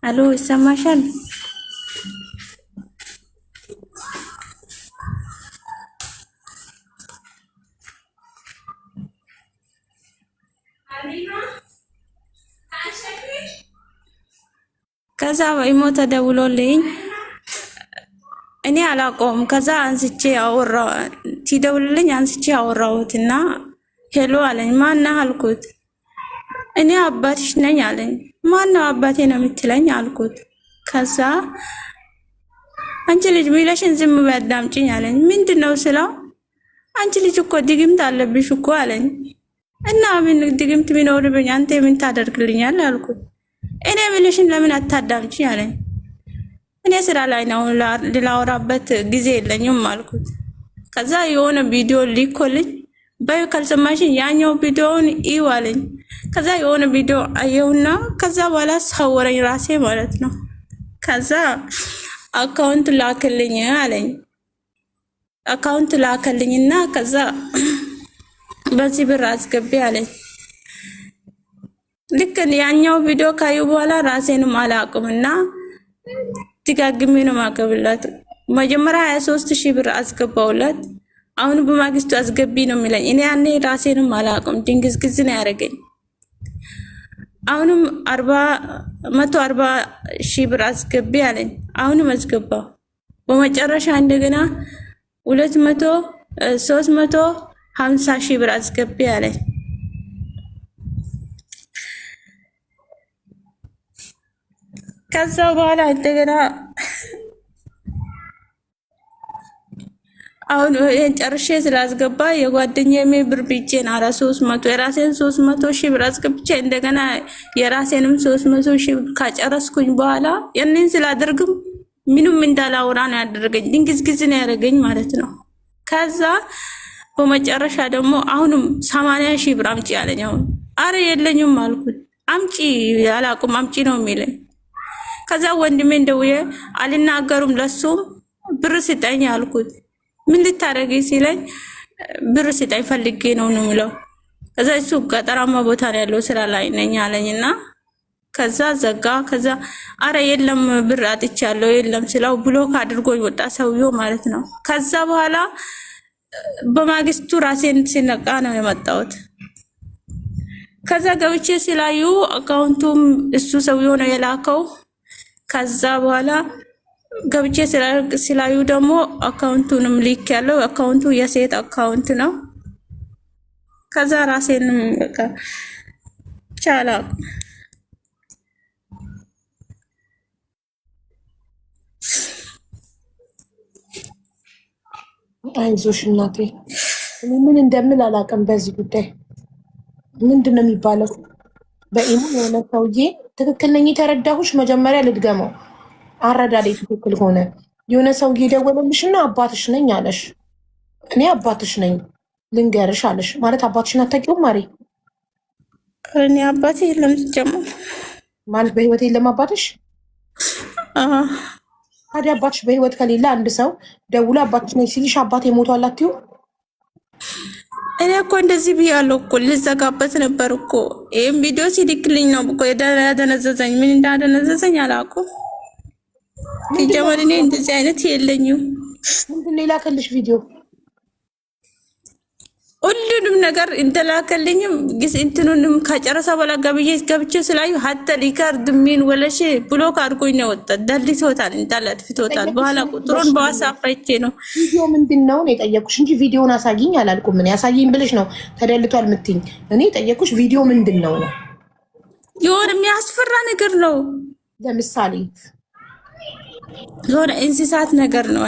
አሎ ይሰማሻል? ከዛ ኢሞ ተደውሎልኝ እኔ አላቆም። ከዛ አንስቼ አወራ ሲደውልልኝ አንስቼ አወራሁትና hello አለኝ። ማነህ አልኩት። እኔ አባትሽ ነኝ አለኝ። ማነው አባቴ ነው የምትለኝ አልኩት። ከዛ አንቺ ልጅ ሚለሽን ዝም በይ አዳምጪኝ አለኝ። ምንድን ነው ስለው አንቺ ልጅ እኮ ድግምት አለብሽ እኮ አለኝ። እና ምን ድግምት ቢኖርብኝ አንተ ምን ታደርግልኛል አልኩት። እኔ ምልሽን ለምን አታዳምጪኝ አለኝ። እኔ ስራ ላይ ነው ላወራበት ጊዜ የለኝም አልኩት። ከዛ የሆነ ቪዲዮ ልኮልኝ በይ ካልሰማሽኝ ያኛው ቪዲዮውን እዩ አለኝ። ከዛ የሆነ ቪዲዮ አየሁና ከዛ በኋላ ሰወረኝ ራሴ ማለት ነው። ከዛ account ላክልኝ አለኝ። account ላክልኝና ከዛ በዚህ ብር አስገቢ አለኝ። ልክ ያኛው ቪዲዮ ካዩ በኋላ ራሴንም አላቅምና ደጋግሜ ነው ማገብላት። መጀመሪያ 23 ሺህ ብር አስገባውላት። አሁን በማግስቱ አስገቢ ነው የሚለኝ። እኔ ያኔ ራሴንም አላቅም፣ ድንግዝግዝ ነው ያደረገኝ። አሁንም 140,000 ብር አስገቢ አለኝ። አሁንም አስገባው። በመጨረሻ እንደገና 200 350,000 ብር አስገቢ አለኝ። ከዛ በኋላ እንደገና አሁን ይሄን ጨርሼ ስላስገባ የጓደኛዬ ብር ብቼን አራ 300 የራሴን 300,000 ብር አስገብቼ እንደገና የራሴንም 300,000 ብር ካጨረስኩኝ በኋላ ያንን ስላደርግም ምንም እንዳላወራ ነው ያደረገኝ። ድንግዝግዝ ነው ያደረገኝ ማለት ነው። ከዛ በመጨረሻ ደግሞ አሁንም 80,000 ብር አምጪ አለኝ። አሁን አረ የለኝም አልኩት። አምጪ አላውቅም አምጪ ነው የሚለኝ። ከዛ ወንድሜ እንደውዬ አልናገሩም ለሱም ብር ስጠኝ አልኩት። ምን ልታደርጊ ሲለኝ ብር ስጠኝ ፈልጌ ነው ነው የሚለው። ከዛ እሱ ገጠራማ ቦታ ነው ያለው ስራ ላይ ነኝ አለኝና ከዛ ዘጋ። ከዛ አረ የለም ብር አጥቻለሁ የለም ስለው block አድርጎኝ ወጣ ሰውዬው ማለት ነው። ከዛ በኋላ በማግስቱ ራሴን ሲነቃ ነው የመጣሁት። ከዛ ገብቼ ስላዩ account ኡም እሱ ሰውዬው ነው የላከው። ከዛ በኋላ ገብቼ ስላዩ ደግሞ account ኡንም ልክ ያለው account ኡ የሴት account ነው። ከዛ ራሴንም በቃ ቻላ አይዞሽ እናቴ፣ እኔ ምን እንደምል አላውቅም። በዚህ ጉዳይ ምንድን ነው የሚባለው? በኢሞ የሆነ ሰውዬ ትክክል ነኝ የተረዳሁሽ፣ መጀመሪያ ልድገመው፣ አረዳዴ ትክክል ሆነ። የሆነ ሰውዬ ደወለልሽና አባትሽ ነኝ አለሽ። እኔ አባትሽ ነኝ ልንገርሽ አለሽ። ማለት አባትሽን አታውቂውም ማሪ? እኔ አባቴ የለም ሲጀመር። ማለት በህይወት የለም አባትሽ? ታዲያ አባትሽ በህይወት ከሌለ አንድ ሰው ደውሎ አባትሽ ነኝ ሲልሽ አባቴ ሞቷል አትይውም? እኔ እኮ እንደዚህ ብያለሁ እኮ ልዘጋበት ነበር እኮ። ይህም ቪዲዮ ሲልክልኝ ነው እኮ ያደነዘዘኝ። ምን እንዳደነዘዘኝ አላውቅም። ሲጀመር እኔ እንደዚህ አይነት የለኝም። ምንድን ነው የላከልሽ ቪዲዮ? ሁሉንም ነገር እንደላከልኝም እንትኑንም ከጨረሰ በኋላ ገብዬ ገብቼ ስላዩ ሀተ record ሚን ወለሽ block አድርጎኝ ነው ወጣ። ደልቶታል፣ እንዳለ አጥፍቶታል። በኋላ ቁጥሩን በዋትስአፕ አይቼ ነው። ቪዲዮ ምንድን ነው ነው የጠየኩሽ እንጂ ቪዲዮን አሳይኝ አላልኩም። እኔ አሳይኝ ብለሽ ነው ተደልቷል የምትይኝ። እኔ የጠየኩሽ ቪዲዮ ምንድን ነው ነው። የሆነ የሚያስፈራ ነገር ነው። ለምሳሌ የሆነ እንስሳት ነገር ነው።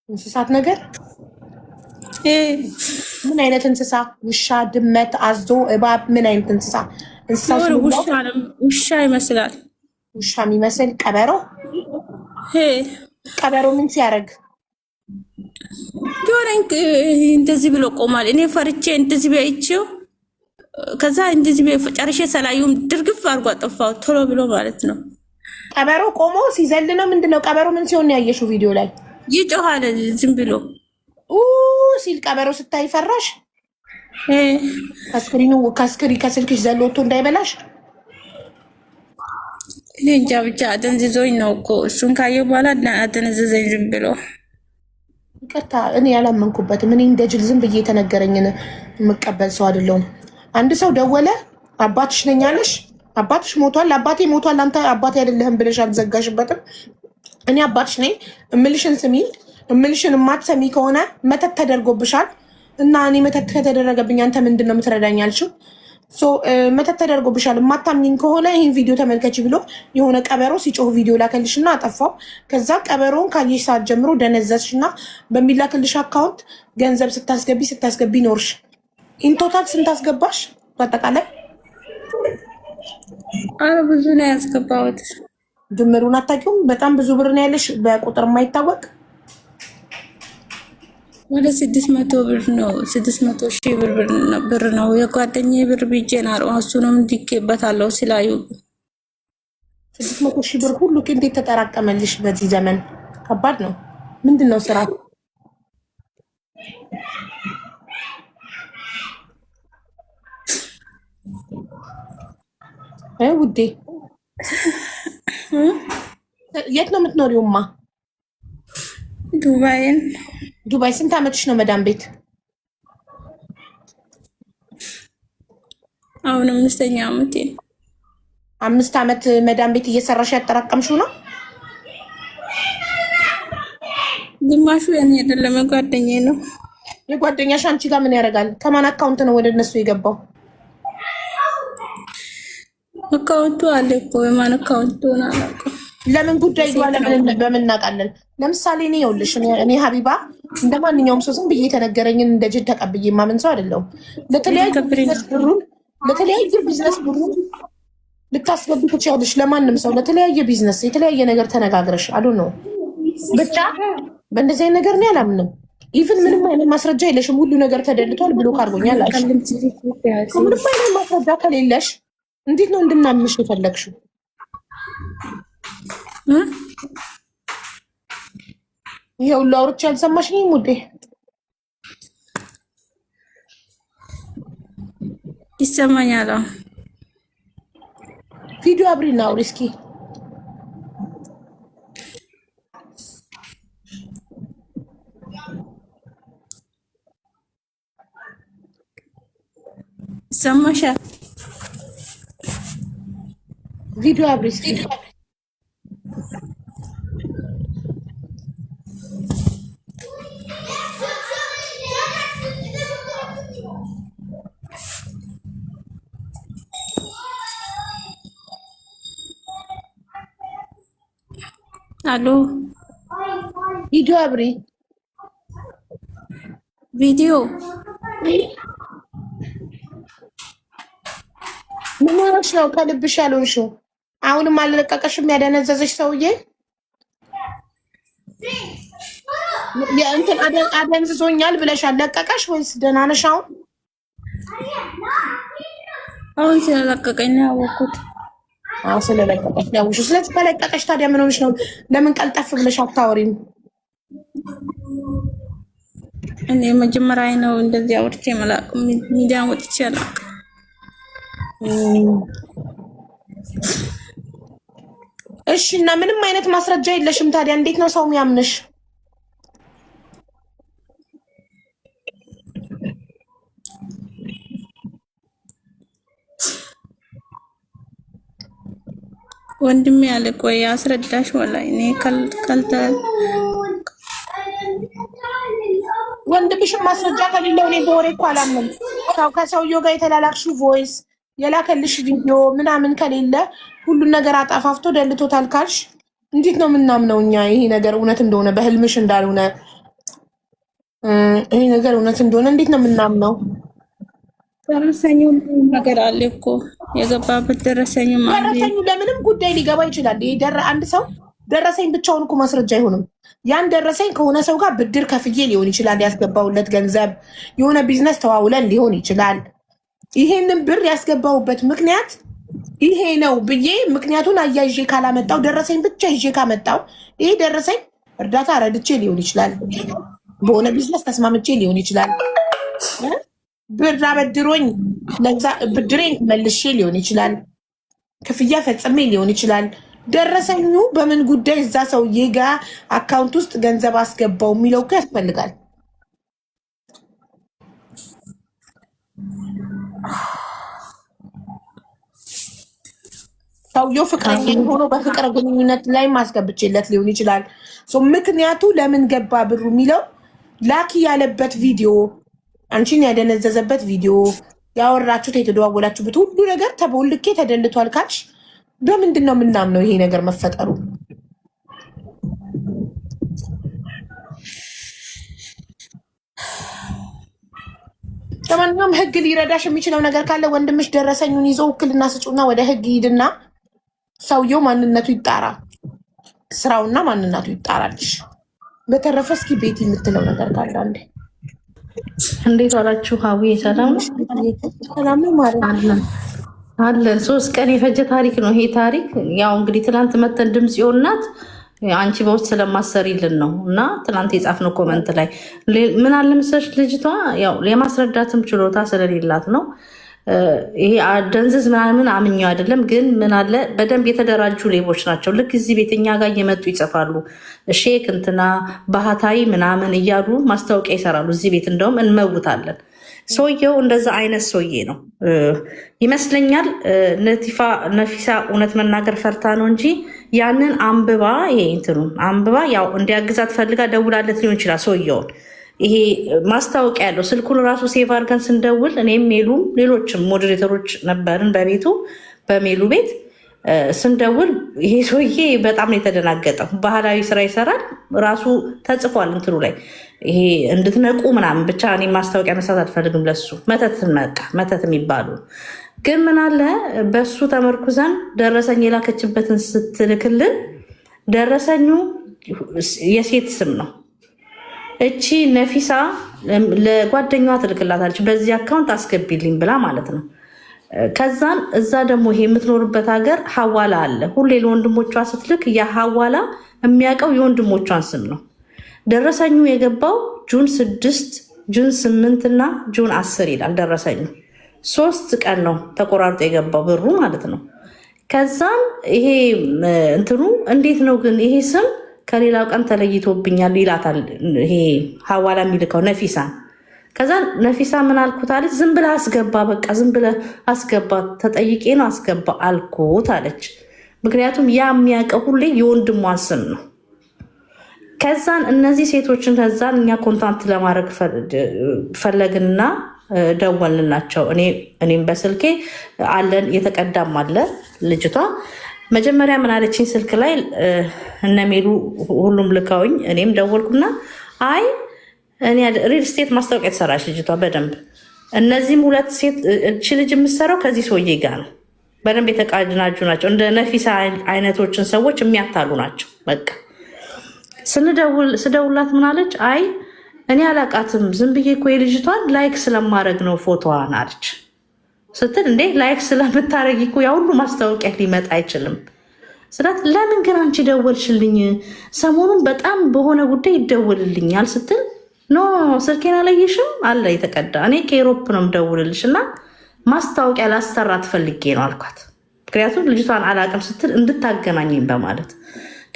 እንስሳት ነገር ምን አይነት እንስሳ? ውሻ፣ ድመት፣ አዞ፣ እባብ? ምን አይነት እንስሳ? እንስሳ ውሻ ይመስላል። ውሻ የሚመስል ቀበሮ። ቀበሮ ምን ሲያደርግ የሆነ እንደዚህ ብሎ ቆሟል። እኔ ፈርቼ እንደዚህ ቢያይቼው ከዛ እንደዚህ ጨርሼ ሰላዩም ድርግፍ አድርጎ አጠፋው ቶሎ ብሎ ማለት ነው። ቀበሮ ቆሞ ሲዘል ነው ምንድን ነው? ቀበሮ ምን ሲሆን ያየሽው ቪዲዮ ላይ? ይጮሃል ዝም ብሎ ሲል ቀበሮ ስታይ ፈራሽ? ከ screen ኡ ከስልክሽ ዘሎ ወጥቶ እንዳይበላሽ። እኔ እንጃ ብቻ አደንዝዞኝ ነው እኮ እሱን ካየሁ በኋላ አደነዘዘኝ ዝም ብሎ። ይቅርታ እኔ ያላመንኩበትም። እኔ እንደ ጅል ዝም ብዬ የተነገረኝን የምቀበል ሰው አይደለሁም። አንድ ሰው ደወለ፣ አባትሽ ነኝ አለሽ። አባትሽ ሞቷል፣ አባቴ ሞቷል፣ አንተ አባቴ አይደለህም ብለሽ አልዘጋሽበትም። እኔ አባትሽ ነኝ እምልሽን ስሚ፣ እምልሽን የማትሰሚ ከሆነ መተት ተደርጎብሻል እና እኔ መተት ከተደረገብኝ አንተ ምንድን ነው የምትረዳኝ አልሽው። መተት ተደርጎብሻል የማታምኚኝ ከሆነ ይህን ቪዲዮ ተመልከች ብሎ የሆነ ቀበሮ ሲጮህ ቪዲዮ ላከልሽ እና አጠፋው። ከዛ ቀበሮውን ካየሽ ሰዓት ጀምሮ ደነዘዝሽ እና በሚላክልሽ account ገንዘብ ስታስገቢ ስታስገቢ ኖርሽ። In total ስንት አስገባሽ በአጠቃላይ? አረ ብዙ ነው ያስገባሁት። ድምሩን አታውቂውም? በጣም ብዙ ብር ነው ያለሽ፣ በቁጥር የማይታወቅ። ወደ 600 ብር ነው፣ 600,000 ብር ነው። የጓደኛዬ ብር ብጄ ነው፣ እሱንም ድኬበታለሁ ስላዩ። 600,000 ብር ሁሉ እንዴት ተጠራቀመልሽ በዚህ ዘመን? ከባድ ነው። ምንድን ነው ስራ? ውዴ የት ነው የምትኖሪውማ? ዱባይን። ዱባይ። ስንት ዓመትሽ ነው መዳም ቤት? አሁን አምስተኛ ዓመቴ። 5 ዓመት መዳም ቤት እየሰራሽ ያጠራቀምሽው ነው? ግማሹ የኔ አይደለም፣ የጓደኛዬ ነው። የጓደኛሽ አንቺ ጋር ምን ያደርጋል? ከማን account ነው ወደ እነሱ የገባው? account ኡ አለ እኮ፣ የማን account ኡ አላውቅም። ለምን ጉዳይ ይግባ? ለምን በምን እናውቃለን? ለምሳሌ እኔ ይኸውልሽ፣ እኔ ሀቢባ እንደ ማንኛውም ሰው ዝም ብዬ የተነገረኝን እንደ ጅል ተቀብዬ የማምን ሰው አይደለሁም። ለተለያየ ቢዝነስ ብሩን ልታስገቢ ትችያለሽ። ለማንም ሰው ለተለያየ ቢዝነስ የተለያየ ነገር ተነጋግረሽ አሉ ነው። ብቻ በእንደዚህ አይነት ነገር እኔ አላምንም። Even ምንም አይነት ማስረጃ የለሽም። ሁሉ ነገር ተደልቷል፣ block አድርጎኛል አልሽ። ምንም አይነት ማስረጃ ከሌለሽ እንዴት ነው እንድናምንሽ የፈለግሽው? ይሄ ሁሉ አውርቼ አልሰማሽኝም ውዴ? ይሰማኛል። ቪዲዮ አብሪና አውሪ እስኪ። ይሰማሻል? ቪዲዮ አብሪ እስኪ። አሎ። ቪዲዮ አብሪ። ቪዲዮ። ምን ሆነሽ ነው ከልብሽ ያልሆንሽው? አሁንም አልለቀቀሽም ያደነዘዘሽ ሰውዬ? የእንትን አደንዝዞኛል ብለሻል። ለቀቀሽ ወይስ ደህና ነሽ አሁን? አሁን ስለለቀቀኝ ነው ያወኩት። አዎ ስለለቀቀሽ ነው ያወቅሽው። ስለዚህ ከለቀቀሽ ታዲያ ምን ሆነሽ ነው? ለምን ቀልጠፍ ብለሽ አታወሪም? እኔ መጀመሪያ ነው እንደዚህ አውርቼ መላቅም፣ ሚዲያ ወጥቼ አላውቅም። እሺ እና ምንም አይነት ማስረጃ የለሽም። ታዲያ እንዴት ነው ሰው የሚያምንሽ? ወንድሜ ያለ ቆይ አስረዳሽ። ወላሂ እኔ ካልተ ወንድምሽም ማስረጃ ከሌለው እኔ በወሬ እኮ አላምንም። ሰው ከሰውየው ጋር የተላላክሽው voice፣ የላከልሽ ቪዲዮ ምናምን ከሌለ፣ ሁሉን ነገር አጠፋፍቶ ደልቶታል ካልሽ እንዴት ነው የምናምነው እኛ ይሄ ነገር እውነት እንደሆነ፣ በህልምሽ እንዳልሆነ፣ ይሄ ነገር እውነት እንደሆነ እንዴት ነው የምናምነው? ደረሰኙ ነገር አለ እኮ፣ የገባበት ደረሰኙ አለ። ደረሰኙ ለምንም ጉዳይ ሊገባ ይችላል። ይሄ አንድ ሰው ደረሰኝ ብቻውን እኮ ማስረጃ አይሆንም። ያን ደረሰኝ ከሆነ ሰው ጋር ብድር ከፍዬ ሊሆን ይችላል ያስገባውለት ገንዘብ፣ የሆነ ቢዝነስ ተዋውለን ሊሆን ይችላል። ይሄንን ብር ያስገባውበት ምክንያት ይሄ ነው ብዬ ምክንያቱን አያይዤ ካላመጣው፣ ደረሰኝ ብቻ ይዤ ካመጣው፣ ይሄ ደረሰኝ እርዳታ ረድቼ ሊሆን ይችላል፣ በሆነ ቢዝነስ ተስማምቼ ሊሆን ይችላል፣ ብር አበድሮኝ ለዛ ብድሬን መልሼ ሊሆን ይችላል፣ ክፍያ ፈጽሜ ሊሆን ይችላል። ደረሰኙ በምን ጉዳይ እዛ ሰውዬ ጋር account ውስጥ ገንዘብ አስገባው የሚለው እኮ ያስፈልጋል። ሰውየው ፍቅረኛ ሆኖ በፍቅር ግንኙነት ላይ ማስገብቼለት ሊሆን ይችላል። ምክንያቱ ለምን ገባ ብሩ የሚለው ላኪ ያለበት ቪዲዮ፣ አንቺን ያደነዘዘበት ቪዲዮ፣ ያወራችሁት የተደዋወላችሁበት ሁሉ ነገር ተቦልኬ ተደልቷል ካልሽ በምንድን ነው የምናምነው ይሄ ነገር መፈጠሩ? ለማንኛውም ህግ ሊረዳሽ የሚችለው ነገር ካለ ወንድምሽ ደረሰኙን ይዞ ውክልና ስጩና ወደ ህግ ሂድና ሰውየው ማንነቱ ይጣራ፣ ስራውና ማንነቱ ይጣራልሽ። በተረፈ እስኪ ቤት የምትለው ነገር ካለ አንዴ። እንዴት ዋላችሁ? ሀዊ ሰላም ነው? ሰላም ነው ማለት አለን። 3 ቀን የፈጀ ታሪክ ነው ይሄ ታሪክ። ያው እንግዲህ ትናንት መተን ድምፅ ይሆናት አንቺ በውስጥ ስለማሰሪልን ነው እና ትናንት የጻፍነው comment ላይ ምን አለ መሰለሽ፣ ልጅቷ ያው የማስረዳትም ችሎታ ስለሌላት ነው። ይሄ ደንዝዝ ምናምን አምኘው አይደለም፣ ግን ምን አለ በደንብ የተደራጁ ሌቦች ናቸው። ልክ እዚህ ቤት እኛ ጋር እየመጡ ይጽፋሉ። ሼክ እንትና ባህታዊ ምናምን እያሉ ማስታወቂያ ይሰራሉ። እዚህ ቤት እንደውም እንመውታለን። ሰውየው እንደዛ አይነት ሰውዬ ነው ይመስለኛል። ነፊሳ እውነት መናገር ፈርታ ነው እንጂ ያንን አንብባ ይሄ እንትኑን አንብባ ያው እንዲያግዛት ፈልጋ ደውላለት ሊሆን ይችላል ሰውየውን። ይሄ ማስታወቂያ ያለው ስልኩን ራሱ save አድርገን ስንደውል እኔም ሜሉም ሌሎችም moderator ኦች ነበርን በቤቱ በሜሉ ቤት ስንደውል ይሄ ሰውዬ በጣም ነው የተደናገጠው። ባህላዊ ስራ ይሰራል ራሱ ተጽፏል እንትኑ ላይ ይሄ እንድትነቁ ምናምን ብቻ። እኔ ማስታወቂያ መስራት አልፈልግም ለሱ መተት መቃ መተት የሚባሉ ግን ምን አለ በሱ ተመርኩዘን ደረሰኝ የላከችበትን ስትልክልን ደረሰኙ የሴት ስም ነው። እቺ ነፊሳ ለጓደኛዋ ትልክላታለች፣ በዚህ account አስገቢልኝ ብላ ማለት ነው። ከዛን እዛ ደግሞ ይሄ የምትኖርበት ሀገር ሀዋላ አለ። ሁሌ ለወንድሞቿ ስትልክ ያ ሀዋላ የሚያውቀው የወንድሞቿን ስም ነው። ደረሰኙ የገባው June 6፣ June 8 እና June 10 ይላል ደረሰኙ። 3 ቀን ነው ተቆራርጦ የገባው ብሩ ማለት ነው። ከዛን ይሄ እንትኑ እንዴት ነው ግን ይሄ ስም ከሌላው ቀን ተለይቶብኛል ይላታል። ይሄ ሀዋላ የሚልከው ነፊሳን። ከዛ ነፊሳ ምን አልኩት አለች፣ ዝም ብለህ አስገባ፣ በቃ ዝም ብለህ አስገባ፣ ተጠይቄ ነው አስገባ አልኩት አለች። ምክንያቱም ያ የሚያውቀው ሁሌ የወንድሟን ስም ነው። ከዛን እነዚህ ሴቶችን ከዛን እኛ contact ለማድረግ ፈለግንና ደወልንላቸው። እኔም በስልኬ አለን የተቀዳም አለ። ልጅቷ መጀመሪያ ምን አለችኝ ስልክ ላይ እነ ሜሉ ሁሉም ልከውኝ እኔም ደወልኩና አይ እኔ real estate ማስታወቂያ የተሰራች ልጅቷ በደንብ እነዚህም ሁለት ሴት እቺ ልጅ የምትሰራው ከዚህ ሰውዬ ጋር ነው። በደንብ የተቀናጁ ናቸው። እንደ ነፊሳ አይነቶችን ሰዎች የሚያታሉ ናቸው። በቃ ስደውላት ምናለች? አይ እኔ አላቃትም፣ ዝም ብዬ እኮ የልጅቷን like ስለማድረግ ነው ፎቶዋን አለች። ስትል እንዴ like ስለምታደረግ እኮ ያ ሁሉ ማስታወቂያ ሊመጣ አይችልም ስላት፣ ለምን ግን አንቺ ደወልሽልኝ? ሰሞኑን በጣም በሆነ ጉዳይ ይደወልልኛል ስትል፣ no ስልኬን አላየሽም አለ የተቀዳ። እኔ ከ Europe ነው የምደውልልሽ እና ማስታወቂያ ላሰራት ፈልጌ ነው አልኳት። ምክንያቱም ልጅቷን አላቅም ስትል እንድታገናኘኝ በማለት።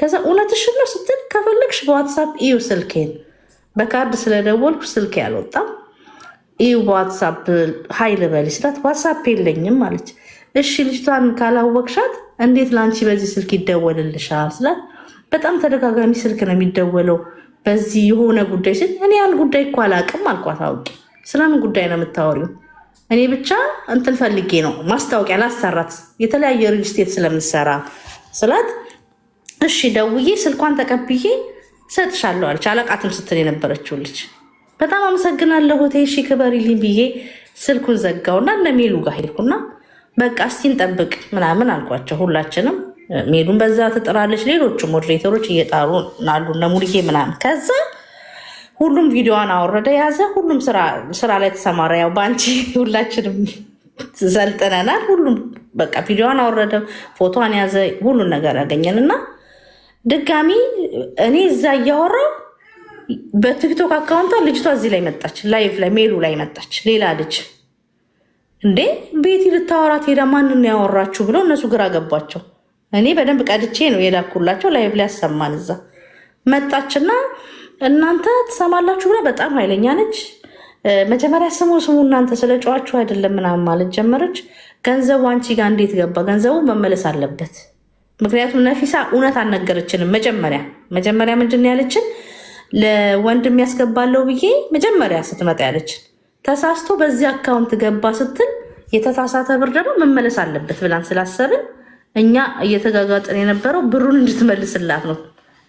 ከዛ እውነትሽን ነው ስትል፣ ከፈለግሽ በ WhatsApp እዩ ስልኬን፣ በካርድ ስለደወልኩ ስልኬ አልወጣም፣ እዩ በ WhatsApp hi ልበል ስላት WhatsApp የለኝም አለች። እሺ ልጅቷን ካላወቅሻት እንዴት ለአንቺ በዚህ ስልክ ይደወልልሻል ስላት፣ በጣም ተደጋጋሚ ስልክ ነው የሚደወለው በዚህ የሆነ ጉዳይ ስል፣ እኔ ያን ጉዳይ እኮ አላውቅም አልኳት። አውቄ ስለምን ጉዳይ ነው የምታወሪው? እኔ ብቻ እንትን ፈልጌ ነው ማስታወቂያ ላሰራት የተለያየ real estate ስለምሰራ ስላት፣ እሺ ደውዬ ስልኳን ተቀብዬ እሰጥሻለሁ አለች። አለቃትም ስትል የነበረችው ልጅ በጣም አመሰግናለሁ እህቴ፣ እሺ ክበሪልኝ ብዬ ስልኩን ዘጋውና እነ ሜሉ ጋር ሄድኩና በቃ እስቲ እንጠብቅ ምናምን አልኳቸው። ሁላችንም ሜሉን በዛ ትጥራለች፣ ሌሎቹ moderator ኦች እየጣሩ ናሉ እነ ሙልዬ ምናምን። ከዛ ሁሉም ቪዲዮዋን አወረደ ያዘ። ሁሉም ስራ ላይ ተሰማራ። ያው በአንቺ ሁላችንም ሰልጥነናል። ሁሉም በቃ ቪዲዮዋን አወረደ፣ ፎቶዋን ያዘ፣ ሁሉን ነገር ያገኘን እና ድጋሚ እኔ እዛ እያወራው በ TikTok account ቷ ልጅቷ እዚህ ላይ መጣች፣ live ላይ ሜሉ ላይ መጣች። ሌላ ልጅ እንዴ ቤቲ ልታወራት ሄዳ ማንን ያወራችሁ ብለው እነሱ ግራ ገባቸው። እኔ በደንብ ቀድቼ ነው የላኩላቸው። Live ላይ ያሰማን። እዛ መጣችና እናንተ ትሰማላችሁ ብላ በጣም ኃይለኛ ነች። መጀመሪያ ስሙ ስሙ እናንተ ስለ ጨዋችሁ አይደለም ምናምን ማለት ጀመረች። ገንዘቡ አንቺ ጋር እንዴት ገባ? ገንዘቡ መመለስ አለበት። ምክንያቱም ነፊሳ እውነት አልነገረችንም። መጀመሪያ መጀመሪያ ምንድን ነው ያለችን? ለወንድም ያስገባለው ብዬ መጀመሪያ ስትመጣ ያለችን ተሳስቶ በዚህ account ገባ ስትል የተሳሳተ ብር ደግሞ መመለስ አለበት ብላን ስላሰብን እኛ እየተጋጋጥን የነበረው ብሩን እንድትመልስላት ነው።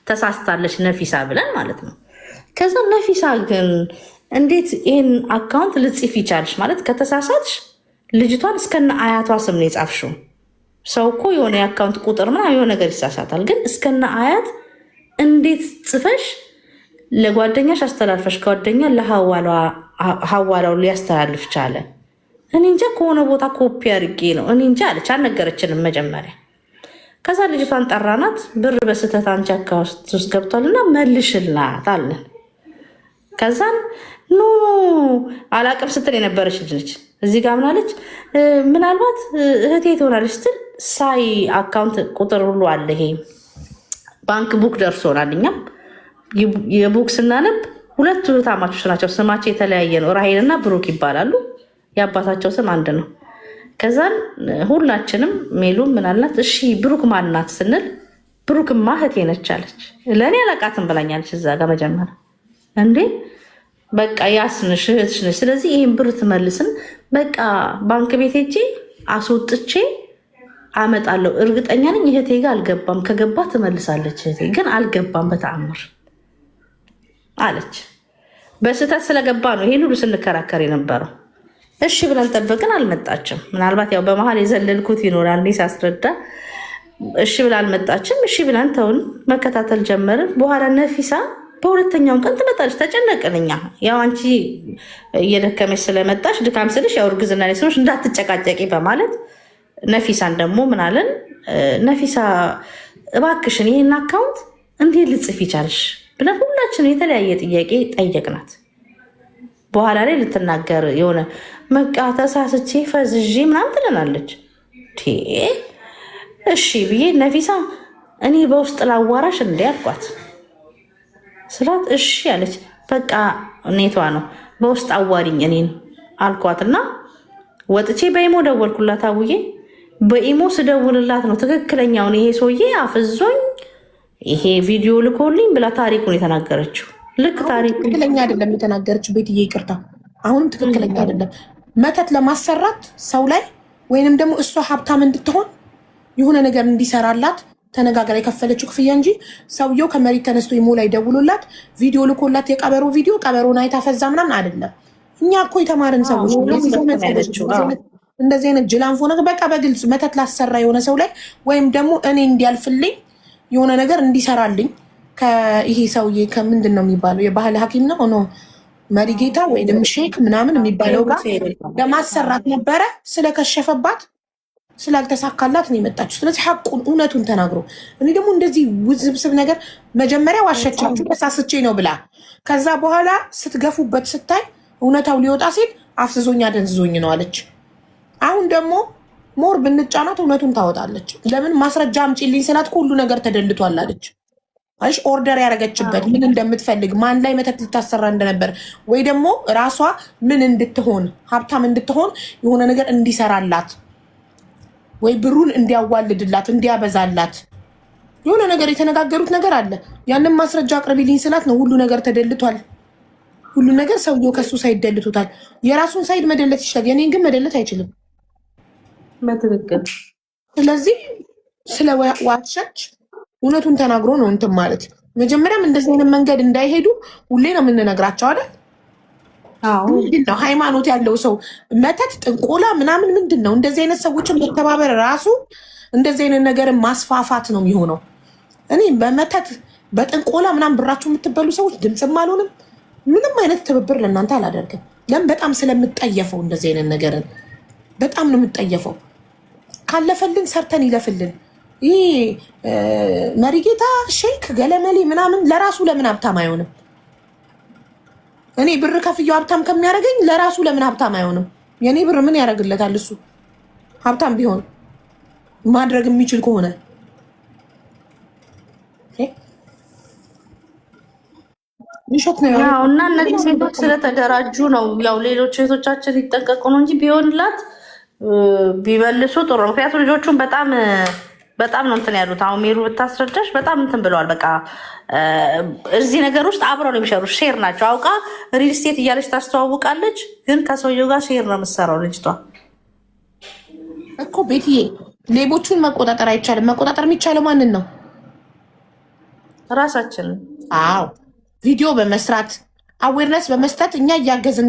ተሳስታለች ነፊሳ ብለን ማለት ነው። ከዛ ነፊሳ ግን እንዴት ይህን account ልጽፍ ይቻልሽ? ማለት ከተሳሳትሽ ልጅቷን እስከነ አያቷ ስም ነው የጻፍሽው። ሰው እኮ የሆነ የ account ቁጥር ምናምን የሆነ ነገር ይሳሳታል። ግን እስከነ አያት እንዴት ጽፈሽ ለጓደኛሽ አስተላልፈሽ ጓደኛ ለሀዋላው ሊያስተላልፍ ቻለ? እኔ እንጃ ከሆነ ቦታ ኮፒ አድርጌ ነው እኔ እንጃ አለች። አልነገረችንም መጀመሪያ። ከዛ ልጅቷን ጠራናት። ብር በስህተት አንቺ account ውስጥ ገብቷል እና መልሽላት አለን። ከዛን no አላቅም ስትል የነበረች ልጅ ነች። እዚህ ጋር ምናለች? ምናልባት እህቴ ትሆናለች ስትል ሳይ account ቁጥር ሁሉ አለ። ይሄ bank book ደርሶናል። እኛም የ book ስናነብ ሁለቱ እህታማቾች ናቸው። ስማቸው የተለያየ ነው። ራሄልና ብሩክ ይባላሉ። የአባታቸው ስም አንድ ነው። ከዛን ሁላችንም ሜሉ ምናልናት፣ እሺ ብሩክ ማናት ስንል ብሩክማ እህቴ ነች አለች። ለእኔ አላቃትም ብላኛለች። እዛ ጋር መጀመሪያ እንዴ በቃ ያስንሽ እህትሽ ነች። ስለዚህ ይህን ብር ትመልስን፣ በቃ ባንክ ቤት ሄጄ አስወጥቼ አመጣለሁ። እርግጠኛ ነኝ እህቴ ጋር አልገባም። ከገባ ትመልሳለች። እህቴ ግን አልገባም በተአምር አለች። በስህተት ስለገባ ነው ይሄን ሁሉ ስንከራከር የነበረው። እሺ ብለን ጠበቅን፣ አልመጣችም። ምናልባት ያው በመሀል የዘለልኩት ይኖራል እኔ ሳስረዳ። እሺ ብላ አልመጣችም። እሺ ብለን ተውን፣ መከታተል ጀመርን። በኋላ ነፊሳ በሁለተኛውም ቀን ትመጣለች። ተጨነቅን እኛ ያው አንቺ እየደከመች ስለመጣሽ ድካም ስልሽ ያው እርግዝና ላይ ስለሆንሽ እንዳትጨቃጨቂ በማለት ነፊሳን ደግሞ ምናለን፣ ነፊሳ እባክሽን ይህን account እንዴት ልጽፍ ይቻልሽ ብለን ሁላችንም የተለያየ ጥያቄ ጠየቅናት። በኋላ ላይ ልትናገር የሆነ በቃ ተሳስቼ ፈዝዤ ምናምን ትለናለች። እሺ ብዬ ነፊሳ እኔ በውስጥ ላዋራሽ እንዴ አልኳት ስላት እሺ አለች። በቃ ኔቷ ነው በውስጥ አዋሪኝ እኔን አልኳትና ወጥቼ በኢሞ ደወልኩላት። አቡዬ በኢሞ ስደውልላት ነው ትክክለኛውን ይሄ ሰውዬ አፍዞኝ ይሄ ቪዲዮ ልኮልኝ ብላ ታሪኩን የተናገረችው። ልክ ታሪኩ ትክክለኛ አይደለም የተናገረችው። ቤትዬ ይቅርታ፣ አሁንም ትክክለኛ አይደለም። መተት ለማሰራት ሰው ላይ ወይንም ደግሞ እሷ ሀብታም እንድትሆን የሆነ ነገር እንዲሰራላት ተነጋግራ የከፈለችው ክፍያ እንጂ ሰውየው ከመሬት ተነስቶ ኢሞ ላይ ደውሎላት ቪዲዮ ልኮላት የቀበሮ ቪዲዮ ቀበሮን አይታ ፈዛ ምናምን አይደለም። እኛ እኮ የተማርን ሰዎች እንደዚህ አይነት ጅላንፎ ነገር በቃ በግልጽ መተት ላሰራ የሆነ ሰው ላይ ወይም ደግሞ እኔ እንዲያልፍልኝ የሆነ ነገር እንዲሰራልኝ ይሄ ሰውዬ ከምንድን ነው የሚባለው የባህል ሐኪም ነው ሆኖ መሪጌታ ወይም ሼክ ምናምን የሚባለው ጋር ለማሰራት ነበረ። ስለከሸፈባት ስላልተሳካላት ነው የመጣችው። ስለዚህ ሐቁን እውነቱን ተናግሮ እኔ ደግሞ እንደዚህ ውዝብስብ ነገር መጀመሪያ ዋሸቻችሁ ተሳስቼ ነው ብላ ከዛ በኋላ ስትገፉበት ስታይ እውነታው ሊወጣ ሲል አፍዝዞኝ አደንዝዞኝ ነው አለች። አሁን ደግሞ more ብንጫናት እውነቱን ታወጣለች። ለምን ማስረጃ አምጪልኝ ስላት ሁሉ ነገር ተደልቷል አለች። አይሽ order ያደረገችበት ምን እንደምትፈልግ ማን ላይ መተት ልታሰራ እንደነበር ወይ ደግሞ ራሷ ምን እንድትሆን ሀብታም እንድትሆን የሆነ ነገር እንዲሰራላት ወይ ብሩን እንዲያዋልድላት እንዲያበዛላት የሆነ ነገር የተነጋገሩት ነገር አለ። ያንን ማስረጃ አቅርቢልኝ ስላት ነው ሁሉ ነገር ተደልቷል። ሁሉ ነገር ሰውየው ከሱ side ደልቶታል። የራሱን side መደለት ይችላል፣ የኔን ግን መደለት አይችልም። በትክክል። ስለዚህ ስለ ዋሸች እውነቱን ተናግሮ ነው እንትን ማለት። መጀመሪያም እንደዚህ አይነት መንገድ እንዳይሄዱ ሁሌ ነው የምንነግራቸው አይደል? ምንድን ነው ሃይማኖት ያለው ሰው መተት፣ ጥንቆላ ምናምን ምንድን ነው? እንደዚህ አይነት ሰዎችን መተባበር ራሱ እንደዚህ አይነት ነገርን ማስፋፋት ነው የሚሆነው። እኔ በመተት በጥንቆላ ምናምን ብራችሁ የምትበሉ ሰዎች ድምፅም አልሆንም፣ ምንም አይነት ትብብር ለእናንተ አላደርግም። ለምን? በጣም ስለምጠየፈው እንደዚህ አይነት ነገርን በጣም ነው የምጠየፈው። ካለፈልን ሰርተን ይለፍልን። ይህ መሪጌታ ሼክ ገለመሌ ምናምን ለራሱ ለምን ሀብታም አይሆንም? እኔ ብር ከፍየው ሀብታም ከሚያደርገኝ ለራሱ ለምን ሀብታም አይሆንም? የእኔ ብር ምን ያደርግለታል? እሱ ሀብታም ቢሆን ማድረግ የሚችል ከሆነ ውሸት ነው። እና እነዚህ ሴቶች ስለተደራጁ ነው። ያው ሌሎች ሴቶቻችን ይጠንቀቁ ነው እንጂ ቢሆንላት ቢመልሱ ጥሩ ነው። ምክንያቱም ልጆቹን በጣም በጣም ነው እንትን ያሉት። አሁን ሜሩ ብታስረዳሽ በጣም እንትን ብለዋል። በቃ እዚህ ነገር ውስጥ አብረው ነው የሚሰሩ፣ share ናቸው። አውቃ real estate እያለች ታስተዋውቃለች፣ ግን ከሰውየው ጋር share ነው የምትሰራው ልጅቷ። እኮ ቤትዬ፣ ሌቦቹን መቆጣጠር አይቻልም። መቆጣጠር የሚቻለው ማንን ነው? ራሳችንን። አዎ፣ ቪዲዮ በመስራት፣ awareness በመስጠት እኛ እያገዝን